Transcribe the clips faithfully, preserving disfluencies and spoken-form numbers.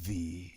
V.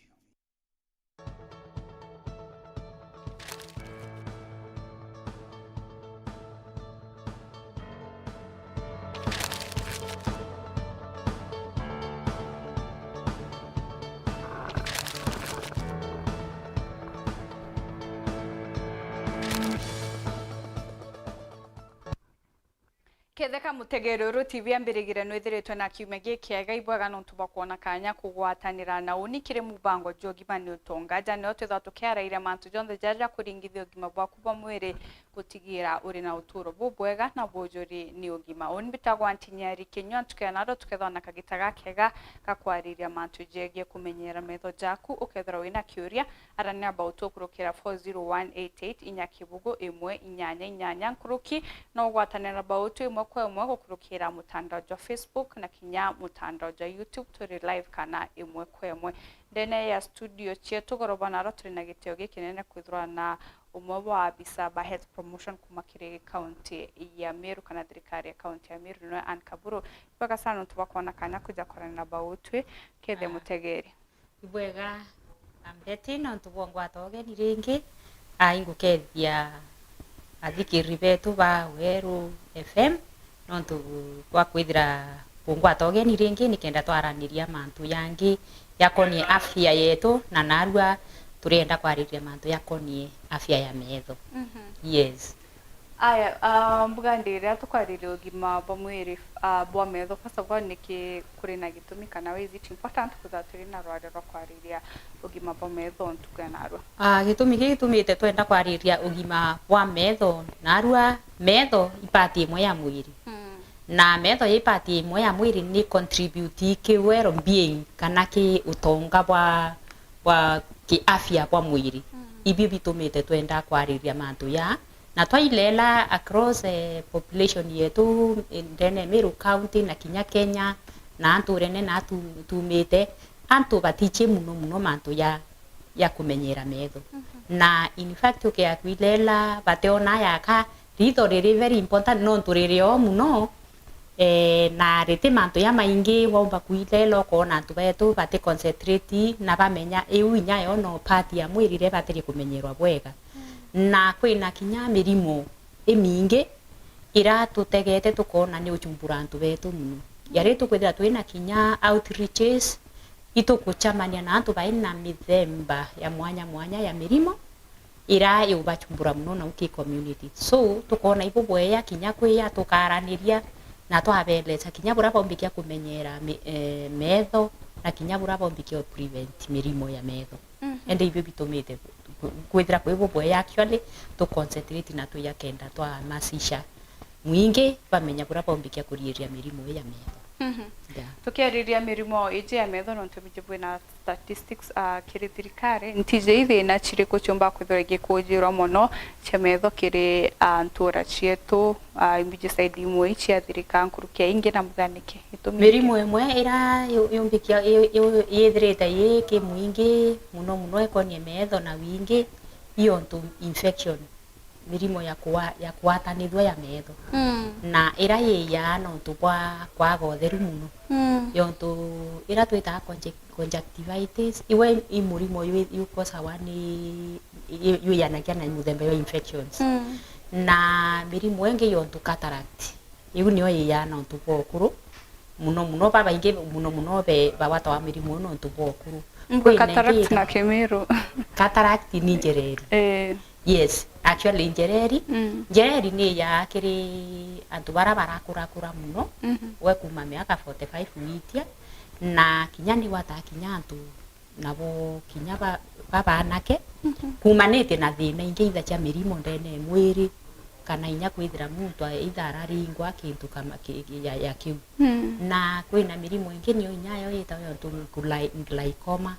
Ketheka mutegeri uru T V ambirigire nwithiritwe na kiumia gikiega, ibwega nontu bwa kwona kanya kugwatanira na uni kiri mubango jwa ugima ni utonga. Ja nio twithagwa tukiarairia mantu jonthe jaria jakuringithia ugima bwaku bwa mwiri, gutigira uri na uturo bubwega na bujuri ni ugima. Uni mbitagwa Ntinyeri Kinyua, ntuku ya narua tukethwa na kagita gakega ga kwariria mantu jegie kumenyera metho jaku. Ukethirwa wina kiuria, aranira about ukurukira four zero one eight eight inya kibugu imwe inyanya inyanya nkuruki. No ugwatanira about imwe kwa imwe gukurukira mutandao jwa Facebook na kinya mutandao jwa YouTube, turi live kana imwe kwa imwe. Ndene ya studio cietu goroba naro turi na gitio gikinene kwithirwa na umwe wa abisa ba health promotion kuma kiri county ya Meru kana thirikari ya county ya Meru, niwe Anne Kaburu. Ibwega sana nontu bwa kwona kanya kuja kwaranira about kethe mutegeri. Ibwega, Ambeti, nontu bwa ngwata ugeni ringi. Ah, ingukethia athikiriri betu ba Weru F M nontu bwa kwithira kungwata ugeni ringi, nikenda twaraniria mantu yangi yakonie afya yetu, na narua turienda kwariria mantu yakonie afya ya metho. Mhm. Yes. Aya, ah, mbuga ndi riria tukwariria ugima bwa mwiri, ah, bwa metho, first of all, niki kuri na gitumi kana why is it important kwithirwa turi na rwari rwa kwariria ugima bwa metho ntuku ya narua? Ah, gitumi gii gitumite twenda kwariria ugima bwa metho, narua metho i part imwe ya mwiri. Mm. Na metho i part imwe ya mwiri ni contribute ki well being kana ki utonga bwa, bwa ki afya bwa mwiri. Mm. Ibio bitumite twenda kwariria mantu ya Na twailela across, eh, population yetu, eh, ndene ya Meru County na kinya Kenya, na antu urene na tu-, tumite, antu batichi muno muno mantu ya, ya kumenyera metho. Mhm. Na in fact, ukea kwilela, bateona yaka, ritho riri very important, nontu riri o muno, Eh, na riti mantu jamaingi waumba kwilela ukoona antu betu bati concentrate na bamenya iu inya yo no part ya mwiri iria ibatirie kumenyerwa bwega. Mm. Na kwina kinya mirimo imingi ira tutegete tukoona ni uchumbura antu betu muno. Yari tukwithira twina kinya outreaches, itukuchamania na antu baina mithemba ya mwanya mwanya ya mirimo, ira iubachumbura muno nau ki community. So, tukoona ibubwea kinya kwia tukaraniria na twabelesa kinya buria baumbikia kumenyera mi-, eh, metho na kinya buria baumbikia prevent mirimo ya metho. Mhm. Ende ibio bitumite ku-, ku-, kwithira kwi bubwea actually tu concentrate na tuya kenda twahamasisha mwingi bamenya buria baumbikia kuriria mirimo ii ya metho. Mhm. Yeah. Tukiariria mirimo iji ya metho, nontu biji bwina statistics, ah, kiri thirikari, ntiji ithina chiriku chiumba kwithirwa igikujirwa mono chia metho kiri, ah, ntura chietu, ah, imbiji side imwe ichia thirikari nkuruki ya ingi, na muthaniki? Gitumi mirimo imwe ira yu-, yumbikia, yu-, yu-, yithirite yi kimwingi muno muno ikonie metho na wingi, i ontu infection. Mirimo ya kuwa-, ya kugwatanithua ya metho. Mm. Na ira yiyaa nontu bwa kwaga utheru muno. Mm. Yontu ira twitaa conje-, conjunctivitis, iwe i murimo yu-, yukosawa ni, yu-, yuyanagia na muthemba jwa infections. Mm. Na mirimo ingi yontu cataract. Iu nio iyaa nontu bwa ukuru. Muno muno, babaingi muno muno be-, bagwatawa mirimo iu nontu bwa ukuru. Mbwe. Kwina cataract ingi na Kimiru? Cataract ni njereri. Eh. Yes, actually njereri. Mm. Njereri ni iyaa kiri antu bara barakurakura muno. Mhm. We kuma miaka forty-five gwitia, na kinya ni gwata kinya antu nabo kinya ba-, babanake, mhm, kumanite na thina ingi itha cia mirimo ndene ya mwiri, kana inya kwithira muntu a-, itha araringwa kintu kama ki-, ya, ya kiu. Mm. Na kwina mirimo ingi nio inya yo yitagwa yontu gly-, glaucoma,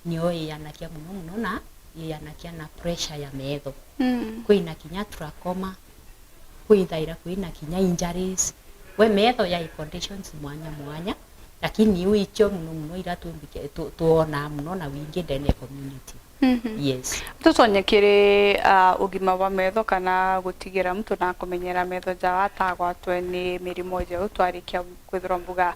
nio iyanakia muno muno na iyanakia na pressure ya metho. Mm. Kwina kinya trachoma, kwithaira kwina kinya injuries. We metho yai conditions mwanya mwanya, lakini iu icio muno muno ira tumbike-, tu-, tuonaa muno na wingi ndene ya community. Mhm. Yes. Tutonye kiri, ah, ugima bwa metho kana gutigira muntu na kumenyera metho jawe atagwatwe ni mirimo jau twarikia kwithirwa mbuga,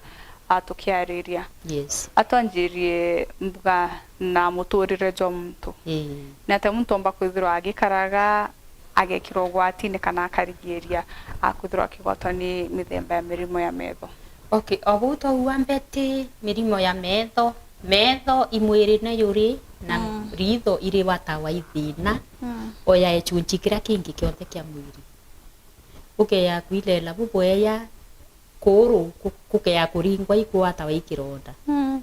atukiariria. Yes. Atwanjirie mbuga na muturire jwa muntu. Ii. Ni atia muntu omba kwithirwa agikaraga agekirwa ugwatini kana akarigiria akwithirwa akigwatwa ni mithemba ya mirimo ya metho? Okay, o bau twaua mbeti, mirimo ya metho, metho i mwirine juri na Mm. ritho iri bata wa ithina Mm. o ya icunci kiria kingi kionthe kia mwiri. Ukeya kwilela bubweya, kuru ku-, kukeya kuringwa ikwatawa i kironda. Mm.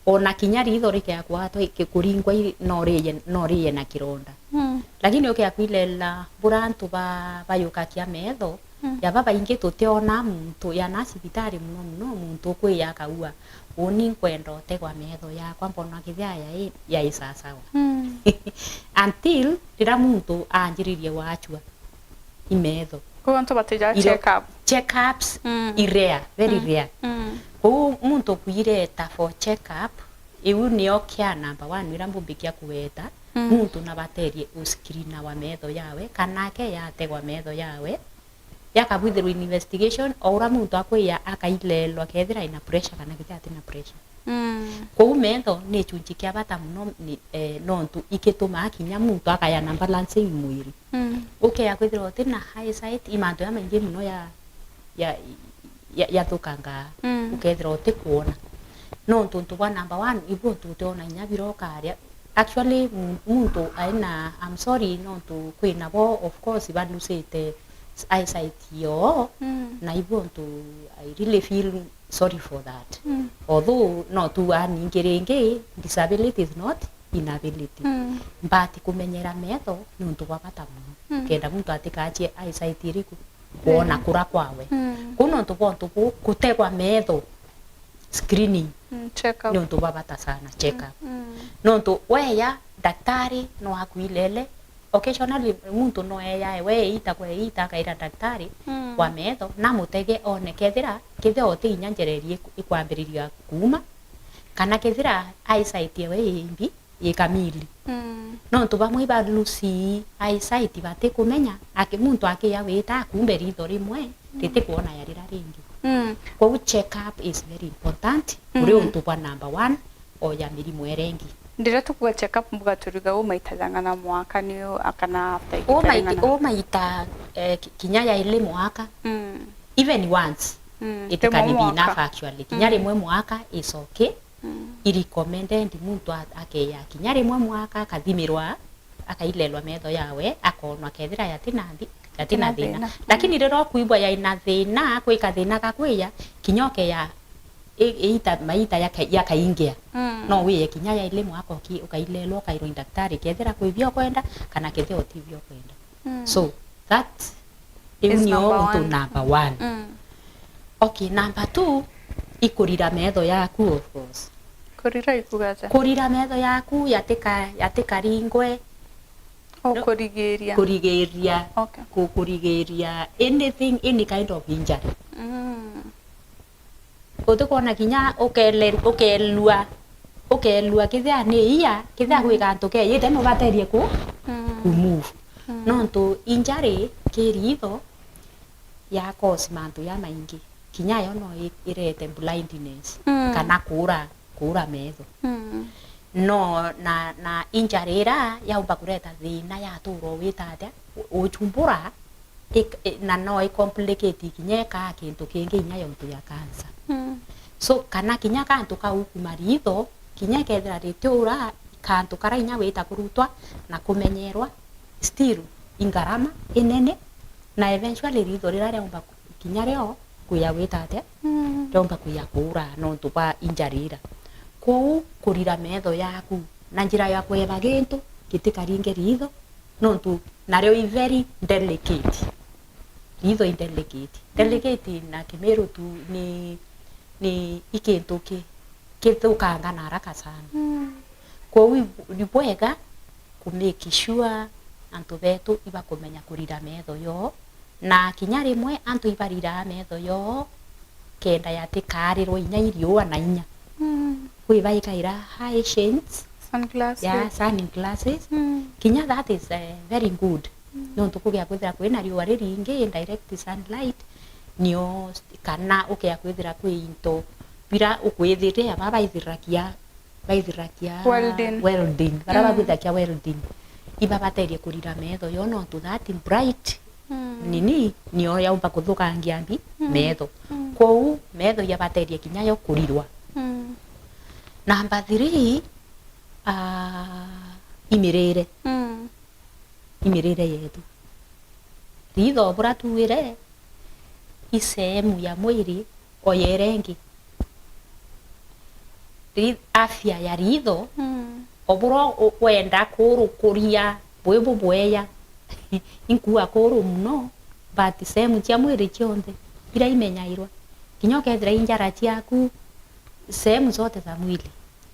Ona kinya ritho rikeya kwatwa i-, ki-, kuringwa i-, no riye, no riye na kironda. Mm. Lakini ukeya kwilela bura antu ba-, bayukakia metho, Mm. ya babaingi tutiona muntu, yana cibitari muno muno, muntu ukwiya akaua, uni nkwenda utegwa metho yakwa, mbona kithia yai, yai sasawa. Mm. Until rira muntu anjiririe gwachua i metho. Kwou antu batijaga Iro-, check up? Check ups Mm. i rare, very Mm. rare. Mm. Kwou muntu kwireta for check up, iu nio kia number one ira mbumbikia kuweta, Mm. muntu nabaterie uskirinawa metho yawe, kana ake yategwa metho yawe, yakabwithirwa investigation, o ura muntu akwiya akailelwa kethira ina pressure kana kethira atina pressure. Mm. Kwou metho ni gicunci kia bata muno ni, eh, nontu ikitumaa kinya muntu akaya na balance i mwiri. Mm. Ukeya kwithirwa uti na eyesight, i mantu jamaingi muno ya, ya, ya, yathukangaa, Mm. ukethirwa utikwona. Nontu untu bwa number one, ibu untu utiona inya bira ukaria. Actually, mu-, muntu aina, I'm sorry, nontu kwina bo, of course, balusite eyesight yoo, Mm. na ibu untu I really feel sorry for that. Mm. Although no tu aningi ringi, disability is not inability. Mm. But kumenyera metho ni untu bwa bata muno. Mm. Kenda muntu atikachie eyesight iriku, kwona Mm. kura kwawe. Mm. Kuu ni untu bwa untu bu kutegwa metho, screening, Mm, check up. ni untu bwa bata sana, check up. Mm. Nontu weya, daktari no akwilele, occasionally muntu no eyae, we eita kwa eita akaira daktari Mm. wa metho, namutege one kethira, kethira uti inya njera iria iku-, ikwambiriria kuuma, kana kethira eyesight yawe i mbi, i kamili. Mm. Nontu bamwe ibalusi eyesight batikumenya, aki-, muntu akiya wita akumbe ritho rimwe, Mm. ritikwona ya rira ringi. Mm. Kwou check up is very important, Mm. kuri untu bwa number one, o ya mirimo iria ingi. Ndiria tukuga check up mbuga turiga u maita jang'ana mwaka ni u, kana after Uu ihinda maita, ring'ana? uu maita, eh, ki-, kinya ya ili mwaka, Mm. even once, Mm. it Rimwe can be mwaka. enough actually. Kinya Mm. rimwe mwaka is okay. Mm. I recommended muntu a-, akeya kinya rimwe mwaka akathimirwa, akailelwa metho yawe, akonwa kethira yatina thi-, yatina Yatina thina. thina. Lakini Mm. riria ukwigua yaina thina, kwi kathina gakwiya, kinya ukeya i-, iita, maita yaka-, yakaingia. Mm. No wiye kinya ya ili mwaka uki-, ukailelwa, ukairwa i daktari, kethira kwi bio ukwenda, kana kethira uti bio ukwenda. Mm. So, that, iu Is nio number untu one. number one. Mm. Okay, number two, i kurira metho yaku, of course. Kurira ikuga atia? Kurira metho yaku, yatika-, yatikaringwe. O No, kurigiria. kurigiria. Okay. Ku-, kurigiria anything, any kind of injury. Mm. Utikwona kinya ukele-, ukelua, ukelua kethira ni ia, kethira Mm. gwi gantu keyite, no baterie ku, Mm. ku move. Mm. Nontu injury ki ritho ya cause mantu jamaingi. Kinya yo no i-, irete blindness, Mm. kana kuura, kuura metho. Mm. No, na, na injury ira yaumba kureta thina ya tuura wita atia, u-, uchumbura, ik-, i-, na no i complicate kinya ikaa kintu kingi inya yontu ya cancer. Mm. So, kana kinya kantu kau kuma ritho, kinya ikethira ritiura, kantu kara inya wita kurutwa na kumenyerwa, still i ngarama inene, na eventually ritho rira riaumba ku-, kinya rio kuya gwita atia? Mm. Riaumba kuya kuura nontu bwa injury ira. Kwou kurira metho yaku na njira ya kweba gintu gitikaringe ritho, nontu nario i very delicate. Ritho i delicate. Mm. Delicate na Kimiru tu ni, ni i kintu ki-, kithukanga na haraka sana. Mm. Kwou i, ni bwega ku make sure antu betu ibakumenya kurira metho yoo, na kinya rimwe antu ibariraa metho yoo kenda yatikarirwa inya i riua na inya. Mm. Kwi baikaira high shades, Sunglasses. ya sunglasses. Mm. Kinya that is, eh, very good. Mm. Nontu kugia kwithira kwina riua riringi, direct sunlight, nio kana ukia kwithira kwi into bira ukwithirira aba baithirakia, baithirakia Welding. Welding. Bara Mm. bakwithakia welding. Ibabaterie kurira metho yo nontu that bright Mm. nini nio yaumba kuthukangia mbi Mm. metho. Mm. Kwou metho yabaterie kinya yo kurirwa. Mm. Number three, ah, imirire. Mm. Imirire yetu. Ritho bura tuire i sehemu ya mwiri o yere ingi. Ri-, afya ya ritho, Mm. o bura u-, wenda kurukuria bwi bubweya, inkua kuru muno, but sehemu cia mwiri cionthe ira imenyairwa. Kinya ukethira i njara ciaku, sehemu zote za mwili,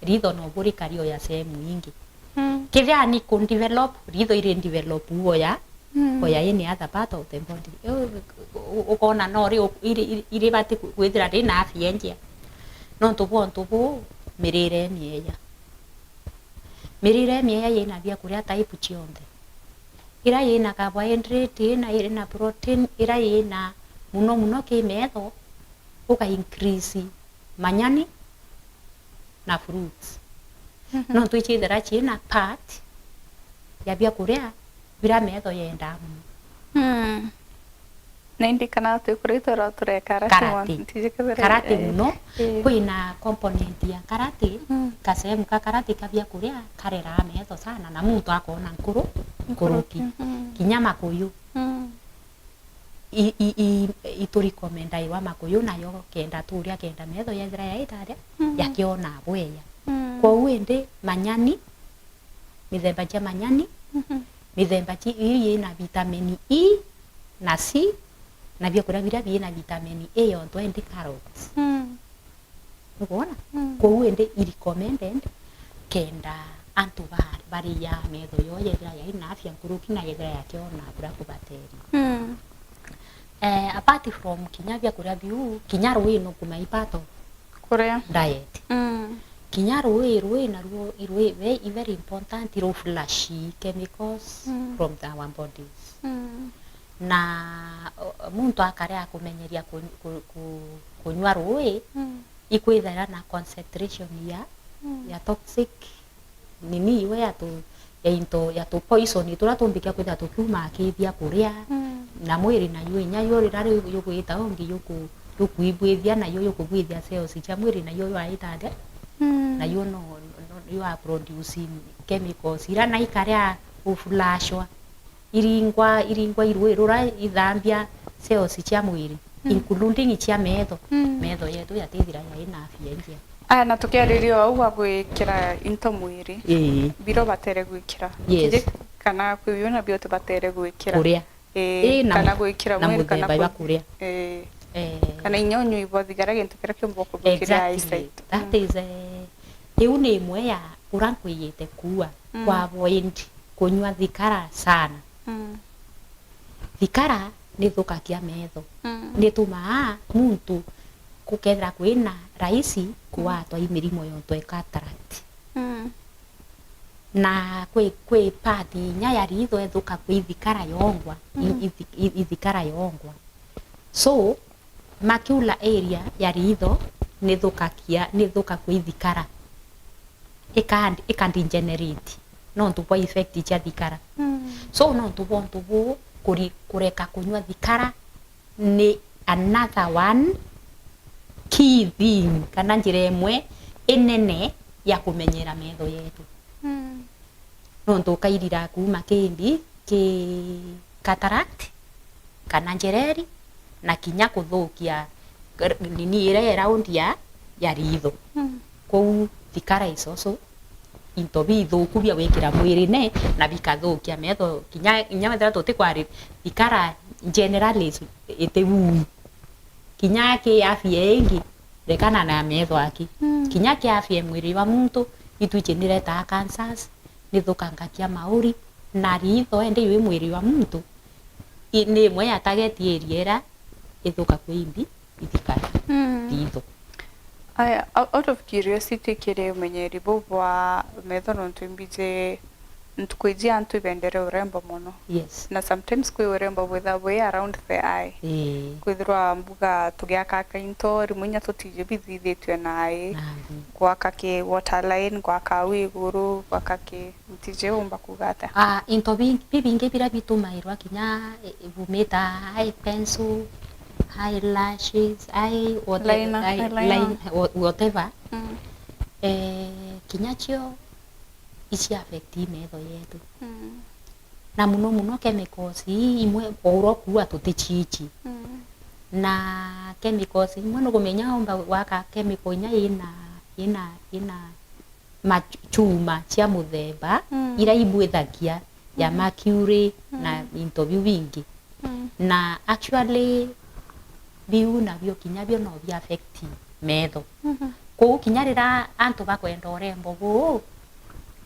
ritho no buri kario ya sehemu ingi. Mm. Kethira ni ku develop, ritho iri develop uoya, Mm. oya any other part of the body. U-, u-, ukona no ri u-, iri, iri, iri bati ku-, kwithira ri na afya njea. Nontu bwa untu buu, mirire mieya. Mirire mieya yina biakuria type cionthe. Ira yina carbohydrate, ina, ina protein, ira yina muno muno ki metho, uka increase manyani na fruits. Mhm. Nontu ichithira china part ya biakuria bira metho yendaa muno. Mm. Na indi kana twikuria itwirwa turia karati Karati. mono, ntiji kethira, Karati eh, muno, eh. Kwina component ya karati, Mm. kasehemu ka karati ka biakuria kareraa metho sana, na muntu akona nkuru, nkuruki. Nkuruki, mm. Kinya makuyu. Mm. I, i, i, iturecommendagirwa makuyu nayo kenda turia kenda metho yethira yaitaria, Mm. yakiona bweya. Mm. Kwou indi manyani, mithemba ja manyani, Mhm. mithemba ji-, ii yina vitamini E na C, na biakuria biria biina vitamini A yontu indi carrots. Mm. Nukwona? Mm. Kwou indi i recommended kenda antu ba-, baria metho yoo yethira yaina afya nkuruki na yethira yakiona bura kubateria. Mm. Eh, apart from kinya biakuria biu, kinya rui nukumaipato Kuria. Diet. Mm. Kinya rui, rui naruo, rui ve-, i very important, ru flush chemicals Mm. from our bodies. Mm. Na, o, muntu akare akumenyeria ku-, ku-, ku-, kunywa rui, Mm. ikwithira na concentration ya, Mm. ya toxic nini iwe ya tu, ya into, ya tu poison turia tumbikia kwithira tukiuma akithia kuria, Mm. na mwiri nayo inya yo rira riu yugwita ungi yuku-, yukuibwithia, nayo yukubwithia cells cia mwiri, nayo ywaita atia? Mm. Nayo no, no, ywa produce chemicals ira na ikaria uflashwa. Iringwa, iringwa i rui rura ithambia cells cia mwiri, Mm. including cia metho. Mm. Metho yetu yatithira yaina afya njea. Aya, na tukiariria uu wa gwikira into mwiri, Ii. biro batere gwikira. Yes. Kiri kana kwi biu nabio tubatere gwikira. Kuria. Ii, Ii, na kana mu-, gwikira na mwiri kana muthemba jwa ku-, kuria. Ii. Eh. Kana inya unyui bwa thigara, gintu kiria kiumba kuthukiria Exactly. eyesight. That Mm. is, eh, iu ni imwe ya ura nkwiyite kuua, Mm. ku avoid kunywa thigara sana. Mm. Thigara ni thukagia metho. Mm. Ni tumaa muntu kukethira kwina raisi kuwatwa i mirimo yontu e cataract. Mm. Na kwi, kwi part inya ya ritho ethuka kwi thigara yongwa, i, Mm. i, i, i thigara yongwa. So, macula area ya ritho ni thukagia, ni thuka kwi thigara. Ika, ika degenerate. Nontu bwa effect cia thigara. Mm. So, nontu bwa untu buu, kuri-, kureka kunywa thigara ni another one key thing, kana njira imwe inene ya kumenyera metho yetu. Mm. Nontu ukairira kuuma kimbi ki cataract, kana njereri, na kinya kuthukia r-, nini iria i around ya, ya ritho. Mm. Kwou thigara is also into bithuku bia gwikira mwirine na bikathukia metho. Kinya, kinya wethira tutikwari thigara generally is-, iti buu. Kinya ki afya ingi, rekana na metho aki. Mm. Kinya ki afya ya mwiri wa muntu, itwichi niretaa cancers, nithukangakia mauri, na ritho ende wi mwiri wa muntu, i-, ni imwe ya target area ira ithuka kwi imbi. Ithikara Mm. ritho. Aya, o-, out of curiosity, kiri umenyeri buu bwa metho, nontu imbiji Ntuku iji antu ibendere urembo mono. Yes. Na sometimes kwi urembo bwitha bwi around the eye. Ii. Kwithirwa mbuga tugiaka kainto, rimwe inya tutiji bithithitue na ai. Nandi. Gwaka ki waterline, gwaka au iguru, gwaka ki, ntiji umba kuga atia? Ah, into bi-, bibingi biria bitumairwa kinya, eh, bumita eye pencil, eye lashes, eye whatever, Liner, eye eyeliner. Line, wha-, whatever. Mm. Eh, kinya cio ici affect metho yetu. Mm. Na muno muno chemicals ii imwe o uria ukuuga tuticiici. Mm. Na chemicals imwe nukumenya umba gwaka chemical inya ina, ina, ina machuma cia muthemba, mm, iria ibwithagia ya, mm, mercury na, mm, into biu bingi. Mm. Na actually, biu nabio kinya bio no bi affect metho. Mhm. Kwou kinya riria antu bakwenda urembo buu,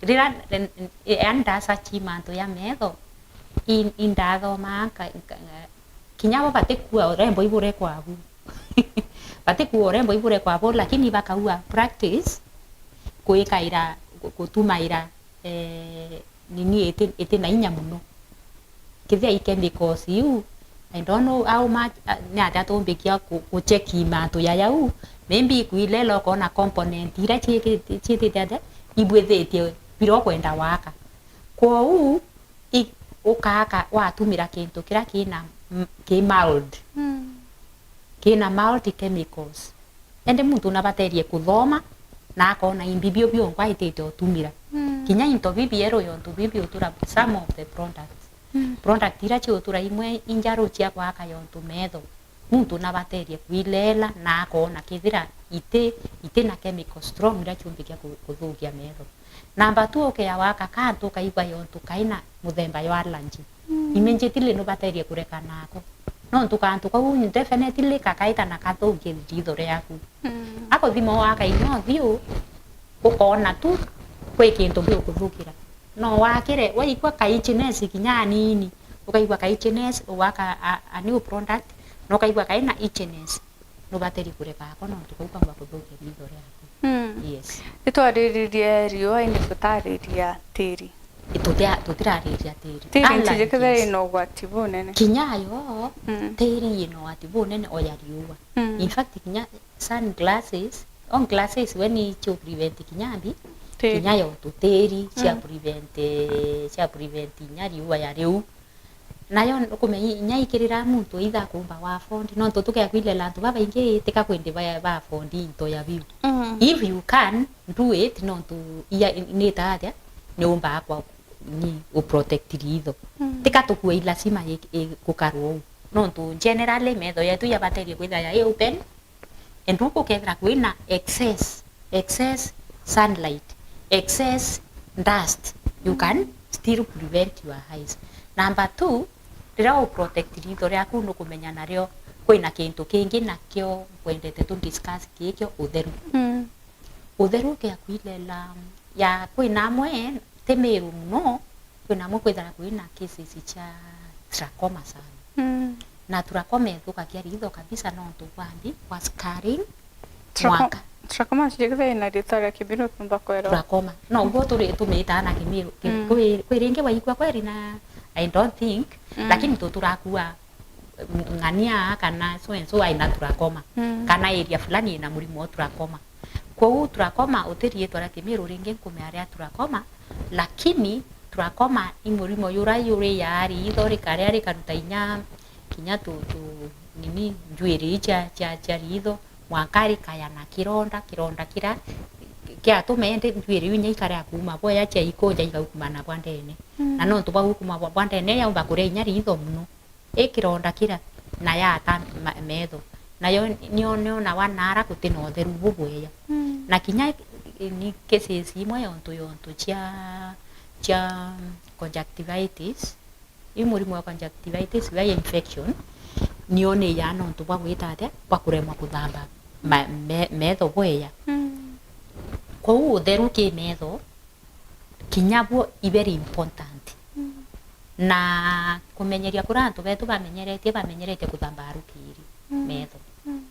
riria, n-, n-, yaani ndasachi mantu ya metho, i-, indathomaa nka-, nka-, kinya bo batikua urembo ibure kwabu. Batikua urembo ibure kwabu, lakini bakaua practice kwikaira, gu-, gutumaira eh, nini iti, iti na inya mono. Kethira i chemicals iu, I don't know how much, ah, ni atia tumbikia ku, ku check mantu ya yau, maybe ikuilela ukoona component iria ciiki-, ciitite atia, ibwithitie biria ukwenda waka. Kwou, i, ukaaka watumira kintu kiria kina, m-, ki mild. Mm. Kina mild chemicals. Indi muntu nabaterie kuthoma na akoona imbi bio biongo aitite utumira. Mm. Kinya into bibieru yontu bibi utura some of the products. Mm. Product iria ciutura imwe injaru cia gwaka yontu metho. Muntu nabaterie kwilela na akoona kethira iti, iti na chemical strong iria ciumbikia ku-, kuthukia metho. Namba two, ukea waka kantu ukaigua yontu kaina muthemba jwa allergy. Mm. Immediately nubaterie kureka nako. Nontu kantu kau definitely kakaita na kathukie riitho riaku. Mm. Akuthima waka inya uthiu, ukoona tu kwi kintu gigukuthukira. No wakire, waigua ka itchiness kinya anini, ukaigua ka itchiness, ugaka a, a new product, na ukaigua kaina itchiness. Nubateri kureka ako nontu kau kamba kuthukia riitho riaku. Mm. Yes. Nitwariririe riua, indi tutariria tiri. Tutia-, tutirariria tiri. Tiri ntiji kethira ina ugwati bunene. Kinya yo, mm, tiri ina ugwati bunene o ya riua. Mm. In fact, kinya sunglasses, o glasses we ni cio prevent kinya mbi, tiri, kinya yo tutiri, cia, mm, prevent, cia prevent inya riua ya riu. Nayo nukumenya inya ikirira muntu either akumba wa afford, nontu tukea kwilela antu babaingi tika kwindi ba, ba afford into ya biu. Mm. If you can do it, nontu iya, ni ta atia, ni umbaa kwa ni u protect riitho. Mm. Tika tukue i lazima i, i gukarwa uu. Nontu generally metho yetu yabaterie kwithira ya i open, and uku kethira kwina excess, excess sunlight, excess dust, you can still prevent your eyes. Number two, riria u protect riitho riaku nukumenya nario kwina kintu kingi nakio nkwendete tu discuss kikio utheru. Mm. Utheru ukia kwilela ya kwina amwe ti miru mono, kwina amwe kwithira kwina cases cia trachoma sana. Mm. Na trachoma ithukagia riitho kabisa nontu bwa mbi, bwa scarring, trachoma, mwaka. Trachoma cio kethira ina riitwa ria Kimiru tumba kwerwa. Trachoma. No, uguo turi tumiitaa na Kimiru. Ki-, mm, kwi, kwi ringi waigua kweri na I don't think, mm, lakini tu turakua ng'ania kana so and so aina trachoma, mm, kana area fulani ina murimo wa trachoma. Kwou trachoma uti riitwa ria Kimiru ringi nkumea ria trachoma, lakini trachoma i murimo jura juriaa riitho rikaria rikaruta inya kinya tu, tu nini njuiri cia, cia, cia riitho, mwanka rikaya na kironda, kironda kira kiatuma indi njuiri iu inya ikarea kuuma bwea cia ikunja igaukuma na bwa ndene. Mm. Na nontu bwa gukuma bwa, bwa ndene yaumba kuria inya riitho mono. I kironda kira na yata ma-, metho. Nayo nio, nio na wanara guti na utheru bubwega. Mm. Na kinya i-, ni cases imwe yontu, yontu cia, cia conjunctivitis, i murimo wa conjunctivitis, wa infection, nio ni ya nontu bwa gwita atia, bwa kuremwa kuthamba ma-, me-, metho bwega. Mm. Kwou utheru ki metho, kinya bwo i very important. Mm. Na kumenyeria kuria antu betu bamenyeretie, bamenyeretie kuthamba rukiri, mm, metho. Mm.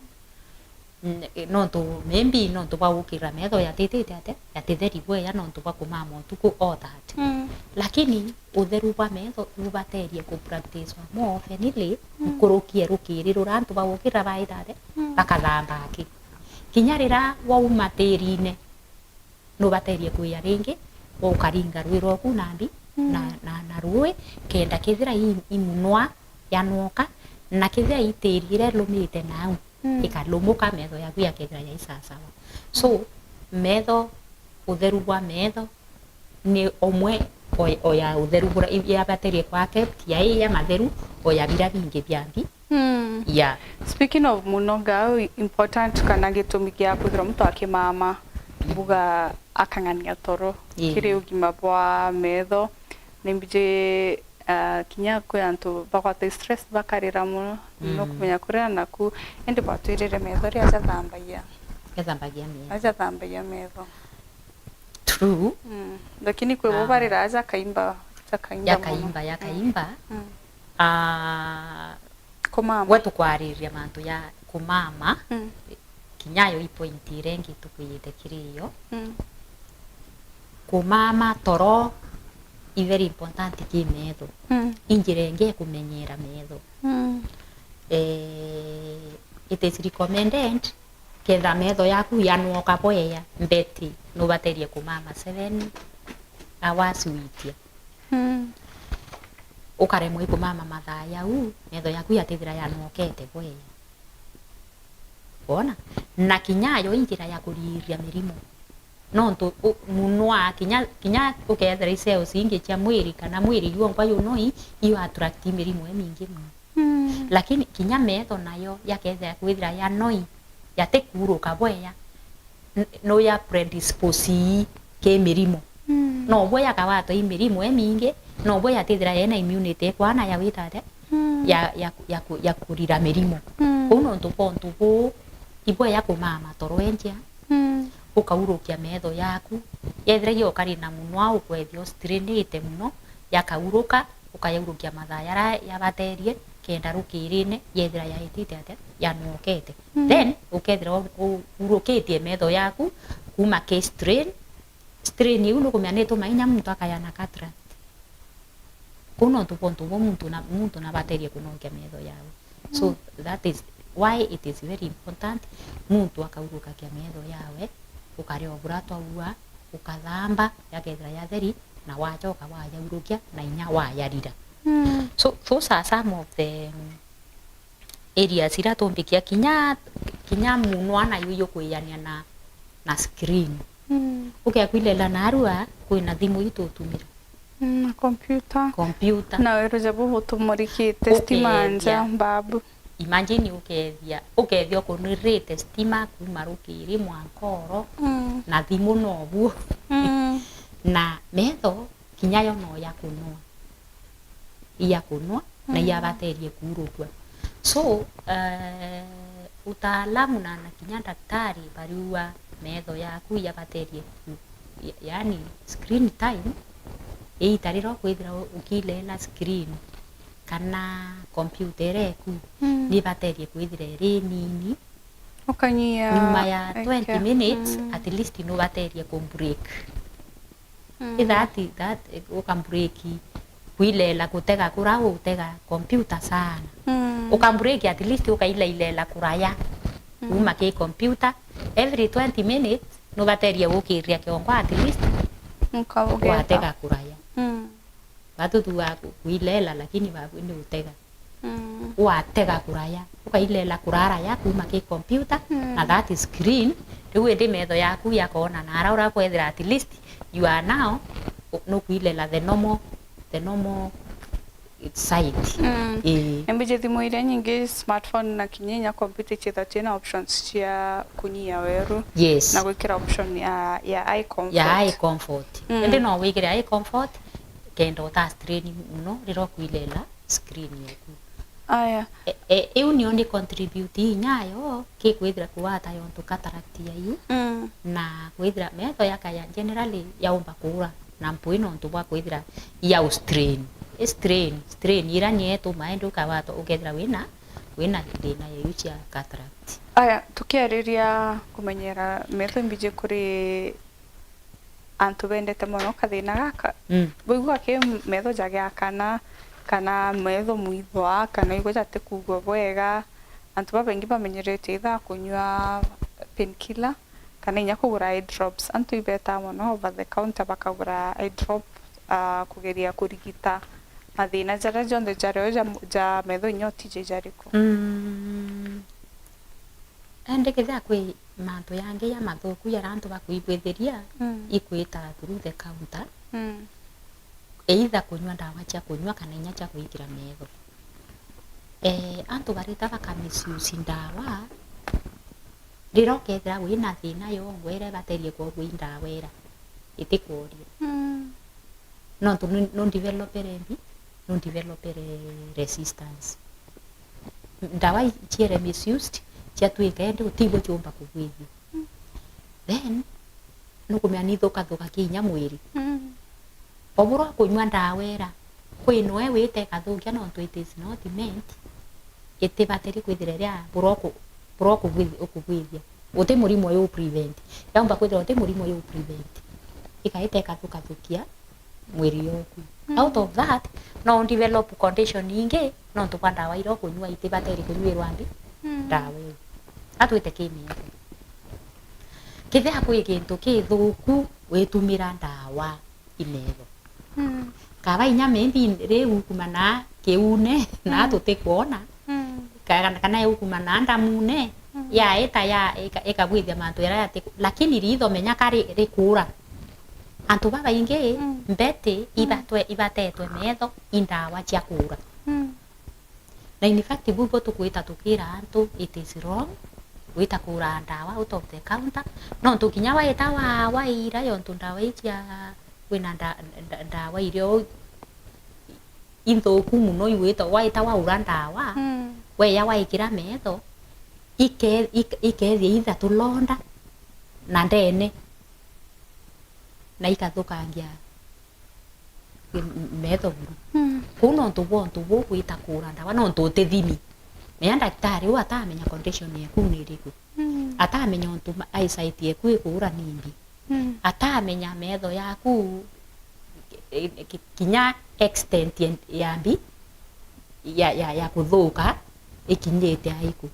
N-, nontu, maybe nontu bwa gukira metho yatitite atia, yatitheri bweya nontu bwa kumama utuku o that. Mm. Lakini utheru bwa metho ibubaterie ku practice more oftenly, mm, nkuruki e rukiri ruria antu bagukira baita atia, mm, bakathamba aki. Kinya riria wauma tirine, nubaterie kwia ringi, ukaringa rui rwaku na mbi, mm, na, na, na rui, kenda kethira i, i munwa yanwoka, na kethira i tiri iria ilumite nau, mm, ikalumuka, metho yaku yakethira yaisasawa. So, metho, utheru bwa metho ni umwe o, o ya utheru bura, i, yabaterie kwa kept, ya i ya matheru, o ya bira bingi bia mbi. Mm. Yeah. Speaking of muno, ngau important kana gitumi gia kwithirwa muntu akimama, mbuga akang'ania toro, yeah, kiri ugima bwa metho. Ni mbiji, ah, kinya kwi antu bagwata stress bakarira muno, no, mm, kumenya kurira naku, indi bwatwirire metho ria jathambagia. Jathambagia metho. Jathambagia metho. True. Mm. Lakini kwi bo, ah, barira jakaimba, jakaimba muno. Jakaimba, jakaimba. Mm. Ah, kumama. Gwe tukwariria mantu ya kumama, mm, kinya yo i point iria ingi tukwiyite kiri yo. Mm. Kumama toro i very important ki metho. Mm. I njira ingi ya kumenyera metho. Mm. Eh, it is recommended ketha metho yaku yanwoka bweya, mbeti nubaterie kumama seven hours witia. Mm. Ukaremwa i kumama mathaa jau, metho yaku yatithira yanwokete bweya. Wona? Na kinya yo i njira ya kuriria mirimo. Nontu u-, munwa, kinya, kinya ukethira i cells ingi cia mwiri kana mwiri jwonkwa junoi, i attract mirimo imingi mono. Mm. Lakini kinya metho nayo yakethira kwithira yanoi, yatikuruka bweya, n-, no ya predispose ki mirimo. Mm. No bwo yakawatwa i mirimo imingi, no bwo yatithira yena immunity ikwana ya gwita atia? Mm. Ya, ya, ya ku-, ya kurira mirimo. Mm. Kou nontu bwa untu buu, ibweya kumama toro enjea, mm, ukaurukia metho yaku. Yethira ukari na munwa ukwethia ustrainite mono, yakauruka, ukayaurukia mathaa jaria yabaterie, kenda rukirine, yethira yaitite atia? Yanwokete. Mm. Then, ukethira u-, u-, urukitie metho yaku kuma ki strain, strain iu nukumenya nitumainya muntu akaya na cataract. Kou nontu bwa untu buu muntu na, muntu nabaterie kunokia metho yawe. So, mm, that is why it is very important muntu akaurukakia metho yawe, ukaria o buria twaua, ukathamba, yakethira yatheri, na wacoka wayaurukia, na inya wayarira. Mm. So, those are some of the, um, areas iria tumbikia kinya, kinya munwa nayo yukwiania na, na screen. Mm. Ukea kwilela narua, kwina thimu itutumira. Mm, na computer. Computer. Na wiro ja bubu tumurikite stima nja, ukethia, mbabu. Imagine ukethia, ukethia ukunirite stima kuma rukiri mwanka oro, mm, na thimu nobuo. Mm. Na metho, kinya yo no ya kunwa. Iya kunwa, na, mm, iyabaterie kuurukua. So, eh, utaalamu na, na kinya daktari bariuga metho yaku iyabaterie ku-, ya-, yaani screen time, iita riria ukwithira u-, ukiileela screen kana computer iria iku, mm, nibaterie kwithira iri nini. Ukanyia nyuma ya twenty minutes, mm, at least nubaterie ku break. Mm. Itha ati that, ukambureki kwilela kutega kura utega computer sana. Mm. Ukambureki at least ukailailela kuraya, mm, kuma ki computer. Every twenty minutes nubaterie gukiria kiongo at least. Uka-, ugeeta. Watega kuraya. Mm. Batu thuga ku-, kwilela lakini babu ni utega. Mm. Watega kuraya, ukailela kuraraya kuma ki computer, mm, na that screen. Riu indi metho yaku yakoona nara ura kwethira at least you are now, u-, nukuilela the normal, the normal side. Mm. Ii. Imbiji thimu iria nyingi, smartphone na kinya inya computer, ichitha ciina options cia kunyia weru. Yes. Na gwikira option ya, ya eye comfort. Ya eye comfort. Mm. Indi no wikire eye comfort, kenda uta strain muno riria ukuilela screen yaku. Aya. E, e, iu nio ni contribute inyayo ki kwithira kuwata yontu cataract ya iu, mm, na kwithira metho yakaya generally yaumba kuura na mpwi nontu bwa kwithira ya strain. I strain, strain ira ni etuma indi ukawata ukethira wina wina thina yeyu cia cataract. Aya, tukiariria kumenyera metho imbiji kuri antu bendete mono kathina gaka. Mm. Boigua ki metho jagia kana, kana metho mwithwa, kana igwe jatikugua bwega. Antu babaingi bamenyeretie either kunyua painkiller, kana inya kugura eye drops. Antu ibetaa mono over the counter bakagura eye drop, ah, kugeria kurigita mathina jaria jonthe jario ja, ja metho inya utiji jariku. Mm. Indi kethira kwi mantu yangi ya mathuku jaria antu bakwibwithiria, mm, ikwita through the counter, mm, either kunyua ndawa cia kunyua kana inya cia gwikira metho. Eh, antu barita baka misuse ndawa, riria ukethira wina thina yongwa iria ibaterie kwogwa i ndawa iria itikworia. Mm. Nontu nu, nu developere mbi, nu developere resistance. Ndawa i, ciere misused, ciatwika indi utibwo ciumba kugwithia. Mm. Then, nukumenya nithukathukakia inya mwiri. Mm. O buria ukunyua ndawa iria, kwi noe wite ikathukia nontu it is not meant, itibatiri kwithira iria buria uku-, buria ukugwi-, ukugwithia. Uti murimo uyu u prevent. Yaumba kwithira uti murimo uyu u prevent, ikaita ikathukathukia mwiri yoku. Mm. Out of that, no develop condition ingi nontu bwa ndawa iria ukunyua itibatiri kunyuirwa mbi, mm, ndawa iu. Atwite ki miego. Kethira kwi gintu kithuku witumira ndawa i metho. Mm. Kaba inya maybe riu kuma na kiune na, mm, tutikwona. Mm. Ka-, kana, kana iu kuma na ndamune, mm, yaita ya, ika-, ikagwithia mantu jaria yati-, lakini ritho menya ka ri-, rikuura. Antu babaingi, mm, mbeti, mm, ibatwe-, ibatetwe metho i ndawa cia kuura. Mm. Na in fact, bu, bu tukwita tukira antu, it is wrong gwita kugura ndawa out of the counter. Nontu kinya waita wa, waira yontu ndawa ii cia, kwina nda-, nda-, ndawa irio inthuku mono igwita, waita waura ndawa, mm, weya waikira metho, ike-, ike-, ikethia either tulonda na ndene, na ikathukangia m-, m-, metho buru. Mm. Kuu nontu bwa untu buu gwita kugura ndawa, nontu utithimi. Menya ndagitari uu atamenya condition yeku ni iriku. Mm. Atamenya untu ma-, eyesight yeku ikuura ni mbi. Mm. Atamenya metho yaku, eh, ki-, kinya extent ya, ya mbi, ya, ya, ya kuthuka, ikinyite aiku.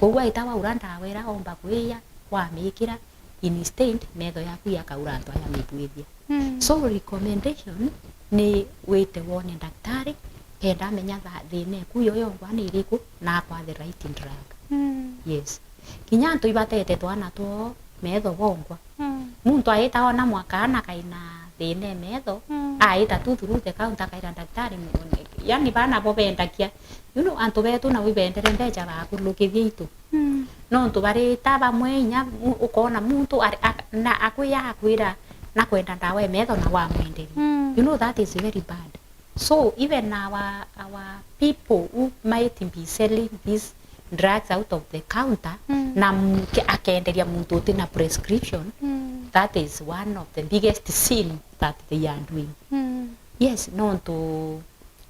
Koguo aita waura ndawa ira omba kwiya, wamikira, instant metho yaku yakaura antu aya mibwithia. Mm. So recommendation ni wite wone ndaktari, kenda amenya tha-, thina eku yo yongwa ni iriku, na akwa the right drug. Mm. Yes. Kinya antu ibatete twana twoo metho bongwa. Mm. Muntu aita ona mwaka ana kaina thina e metho, mm, aita tu through the counter akaira ndaktari, mu-, yani bana bo bendagia. You know, antu betu nabo ibendere mbecha bakulukithia itu. Mm. Nontu barita bamwe inya mu-, ukona muntu ari-, ak-, na akwiya akwira nakwenda ndawa e metho na wamwenderia. Mm. You know, that is very bad. So even our, our people who might be selling these drugs out of the counter, mm, na mu-, ke-, akenderia muntu utina prescription, mm, that is one of the biggest sin that they are doing. Mm. Yes, nontu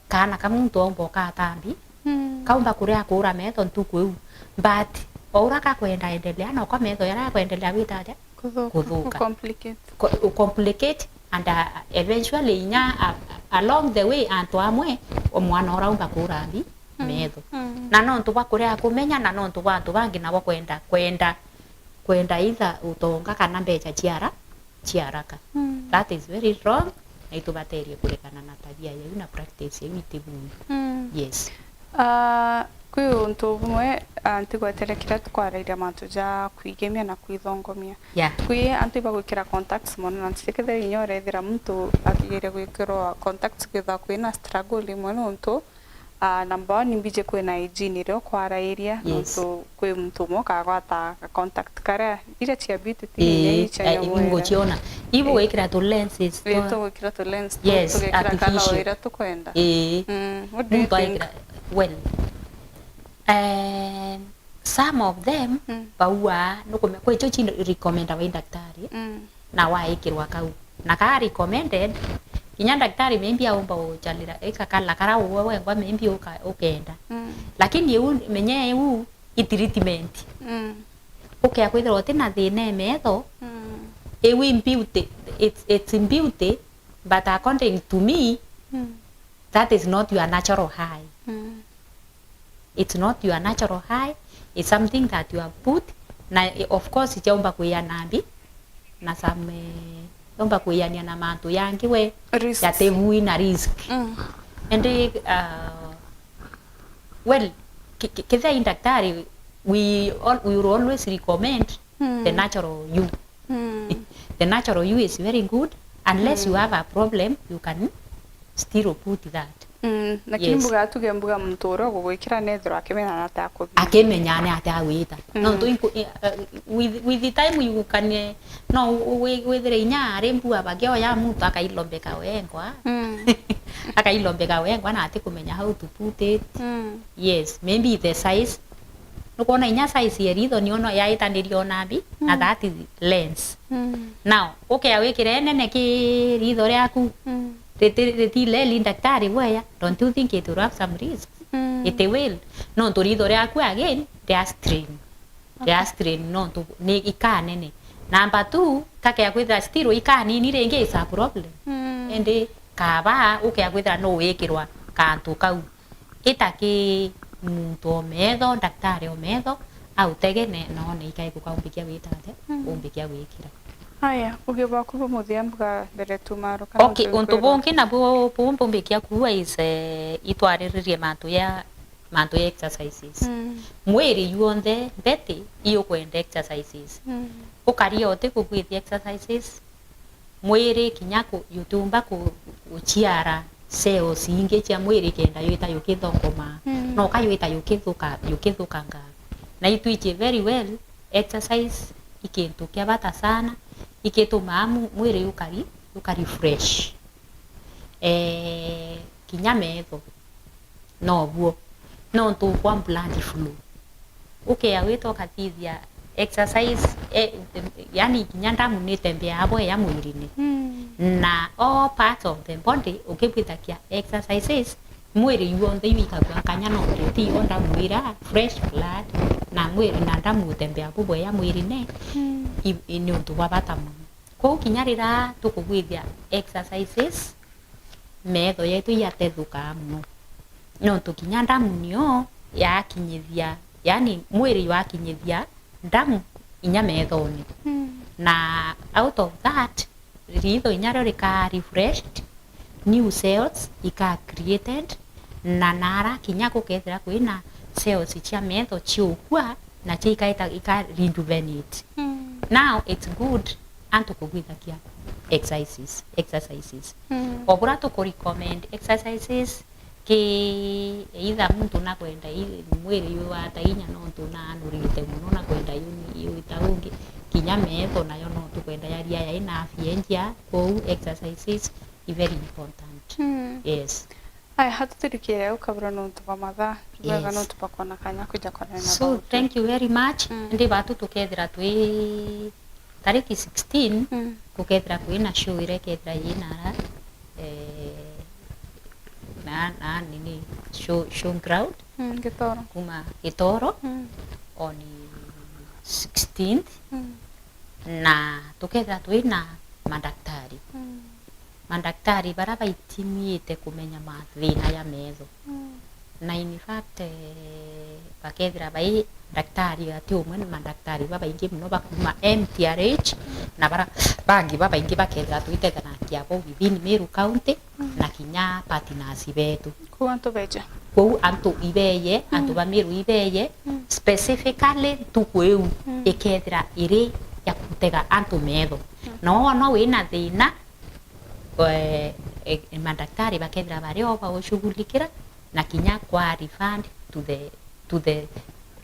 kaana ka muntu omba ukatambi, mm, kaumba kuria kuura metho ntuku iu. But o uria kakwenda endelea, noko metho jaria akwendelea gwita atia? Kuthuka. Kuthuka. Ku-complicate. Ku-, u-complicate, and, uh, eventually inya, uh, along the way antu amwe, o mwana uraumba kuura mbi, mm, metho. Mm. Na nontu bwa kuria kumenya, na nontu bwa antu bangi nabo kwenda, kwenda, kwenda either utonga kana mbecha cia ara-, cia araka. Mm. That is very wrong, na itubaterie kurekana na tabia yeu na practice yeu iti buru. Mm. Yes. Ah, kwi untu bumwe, ah, ntigwetere kiria tukwarairia mantu ja kwigemia na kwithongomia. Yeah. Kwi antu ibagwikira contacts mono, na ntikethira inya urethira muntu akigeria gwikirwa contacts kwithirwa kwina struggle imwe nontu, ah, number one, imbiji kwina hygiene iria ukwarairia, yes, nontu kwi muntu umwe ukagwata ga contact karia, iria cia beauty ti inya, ii, icia, eh, nyamwera. Nguciona. Ibu, eh, gwikira tu lenses, ii, twa- tugwikira tu lens, tu-, yes, tugekira color artificial iria tukwenda. Ii. Mm, what do you think? Muntu aikira, well, eh, some of them, mm, bauga, nukume-, kwi icio ci recommendagwa i ndaktari, mm, na waikirwa kau. Na ka recommended, Kinya daktari maybe aumba guchalira, ika kala kara uwe wengwa maybe uka-, ukenda. Mm. Lakini iu, menya iu i treatment. Mm. Ukea kwithirwa uti na thina e metho, mm, iu i beauty, it's, it's beauty, but according to me, mm, that is not your natural high. Mm. It's not your natural high, it's something that you have put, na, eh, of course, chaumba kwiana mbi, na some, eh, chaumba kwiania na mantu yangi we, risks, yatebui na risk. Mm. And, eh, uh, well, ki-, ki-, kethira i daktari, we al-, we will always recommend, mm, the natural you. Mm. The natural you is very good, unless, mm, you have a problem, you can still put that. Mm, lakini, yes, mbuga tuge mbuga muntu uria ugugwikira nethirwa akimenya ni atia akuthithia. Akimenya ni atia agwita. Mm. Nontu inku-, i-, uh, with, with the time you can, eh, no, wi-, withire inya ari mbua bagioya muntu akailombeka wengwa. Mm. Akailombeka wengwa na atikumenya how to put it. Mm. Yes, maybe the size. Nukwona inya size ya ritho nio no yaitanirio na mbi, na, mm, that is lens. Mm. Now, ukea wikire nene ki ritho riaku, mm, riti, riti leli daktari bweya, don't you think it will have some risks? Mm. It will. Nontu ritho riaku again, ria strain. Okay. Ria strain nontu ni ikanene. Number two, kakea kwithira still ikanini ringi is a problem. Mm. Indi kaba ukea kwithira no wikirwa kantu kau. Ita ki muntu o metho, daktari o metho, autege ne, na one ikai kukaumbikia gwita atia, mm, umbikia gwikira. Aya, uge bwaku bumuthia mbuga mbere tumaruka. Okay, untu bungi nabu bu mbumbikia kuuga is, eh, itwariririe mantu ya, mantu ya exercises. Mm. Mwiri juonthe mbete iukwenda exercises. Mm. Ukaria uti kugwithia exercises, mwiri kinya ku-, jutiumba ku-, guciara cells ingi cia mwiri kenda jwita jukithongoma, mm, no ka jwita jukithuka-, jukithukanga. Na itwiji very well, exercise i kintu kia bata sana, ikitumaa mu-, mwiri jukari-, jukarefresh. Eh, kinya metho. Nobuo. Nontu bwa blood flow. Ukea wita ukathithia exercise, eh, yani kinya ndamu nitembeaa bwega mwirine. Mm. Na all parts of the body ukibwithagia exercises, mwiri juonthe jwikagua nkanya nontu utiyo ndamu ira fresh blood, na mwiri na ndamu utembea bubwega mwirine, mm, i, i, ni untu bwa bata mono. Kwou kinya riria tukugwithia exercises, metho yetu ijatethukaa mono. Nontu kinya ndamu nio yakinyithia, yani mwiri jwakinyithia ndamu inya methone. Mm. Na out of that, ritho inya rio rikaa refreshed, new cells ikaa created, na nara kinya gukethira kwina cells cia metho ciukua, na cio ikaita, ika rejuvenate. Mm. Now it's good antu kugwithagia exercises, exercises. Mm. O buria tuku recommend exercises ki either muntu nakwenda i-, mwiri jwata inya nontu naanurite mono, nakwenda yu-, yuita ungi, kinya metho nayo no tukwenda yaria yaina afya enjia, kwou exercises i very important. Mm. Yes. Aya, hatutirikiire ukabura nontu bwa mathaa, bwega, yes, nontu bwa kwona kanya kwija kwarana na. So, bau. Thank you very much. Mm. Ndi batu tukethira twi tariki sixteen, mm, gukethira kwina show iria ikethira yina ara, eh, na, na nini, show, show ground. Mm, Gitoro. Kuma Gitoro, mm, on sixteenth. Mm. Na tukethira twina madaktari. Mm. Madaktari baria baitimiite kumenya mathina ya metho. Mm. Na in fact, eh, bakethira bai daktari ati umwe, ni madaktari babaingi mono bakuma M T R H, na bara bangi babaingi bakethira twitethanagia bo within Meru County, mm, na kinya partners betu. Kuu antu beja. Kuu antu ibeye, antu, mm, ba Meru ibeye, mm, specifically ntuku iu, mm, ikethira iri ya gutega antu metho. Mm. Na wona wina thina, eh, eh, madaktari bakethira bari o bagushughulikira na kinya kwa refund to the, to the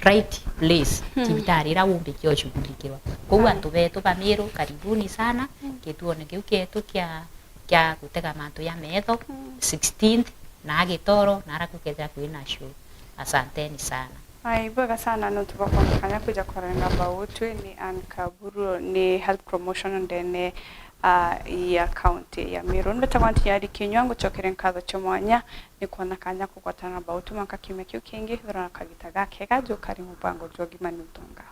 right place, hmm, cibitari iria umbikia ushughulikirwa. Kwou, aye, antu betu ba Meru, karibuni sana, hmm, gituone kiu kietu kia, kia gutega mantu ya metho, hmm, sixteenth, na Gitoro, na ara kukethira kwina show. Asanteni sana. Ai, bwega sana nontu bwa kwona kanya kwija kwaranira mbau twi ni Anne Kaburu, ni health promotion ndene ah, ya county ya Meru. Mbetagwa Ntinyari Kinyua, ngucokere nkatho cia mwanya ni kwona kanya kugwatana na Bautu mwanka kiumia kiu kingi, ithura na kagita gakega jukari mubango jwa Ugima ni Utonga.